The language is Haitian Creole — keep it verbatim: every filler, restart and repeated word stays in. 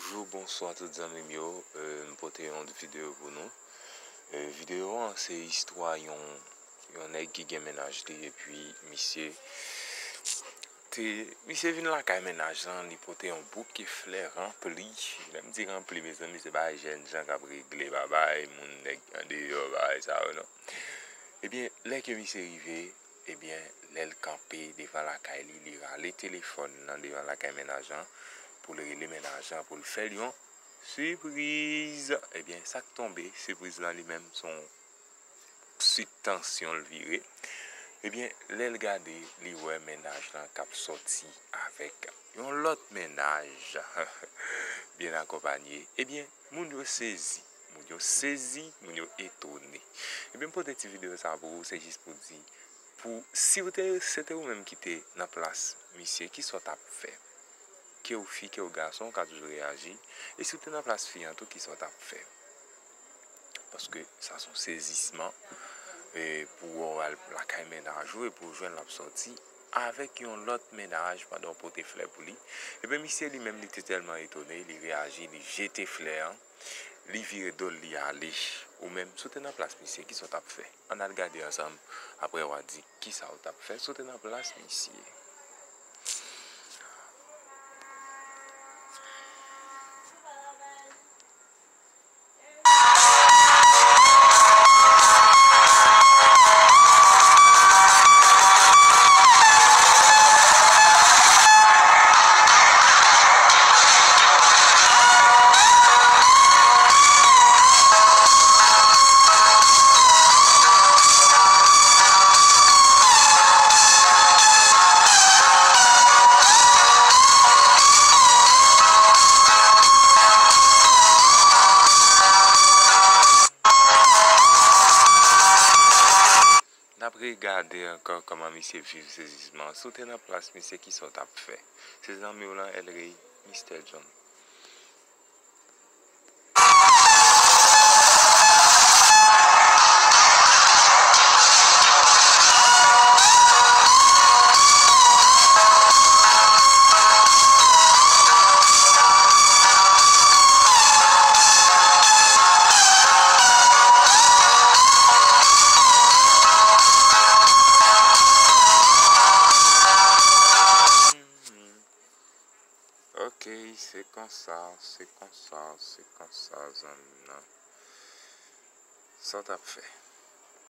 Bonjou, bonswa tout zanmi m yo. Eh, m pote yon videyo pou nou. Eh, videyo an se istwa yon, yon nèg ki gen mennaj li epi misye te, misye vin lakay mennaj lan, li pote yon bouke flè ranpli. Lè m di ranpli, mezanmi, se pa jèn jan k ap regle babay, moun nèg andeyò, bagay sa yo, non. Ebyen, lè ke misye rive, ebyen, lè l kanpe devan lakay li, li rale telefòn nan devan lakay mennaj lan pou l rele mennaj lan, pou l fè l yon sipriz. Ebyen, sa k tonbe, sipriz lan li menm se yon swit tansyon l vire. Ebyen, lè l gade, li wè mennaj lan k ap sòti avèk yon lòt mennaj byen akonpanye. Ebyen, moun yo sezi. Moun yo sezi, moun yo etone. Ebyen, m pote ti videyo sa pou ou, se jis pou di, pou, si w te, se te ou menm ki te nan plas misye, kisa w t ap fè? Ke w fi, ke w gason, w ka toujou reyaji. E si w te nan plas fi an tou, kisa w t ap fè? Paske sa se yon sezisman, e, pou w al lakay mennaj ou epi w jwenn l ap sòti avèk yon lòt mennaj pandan w pote flè pou li. Ebyen, misye li menm, li te tèlman etone, li reyaji, li jete flè an, li vire do l, li ale. Ou menm, si w te nan plas misye, kisa w t ap fè? Ann al gade ansanm, apre w a di kisa w t ap fè si w te nan plas misye. N ap regade ankò kòman misye viv sezisman an. Si w te nan plas misye, kisa w t ap fè? Se zanmi w lan, El Rey, Mistè John. Ok, se konsa, se konsa, se konsa, zanmi m nan. Sa w t ap fè?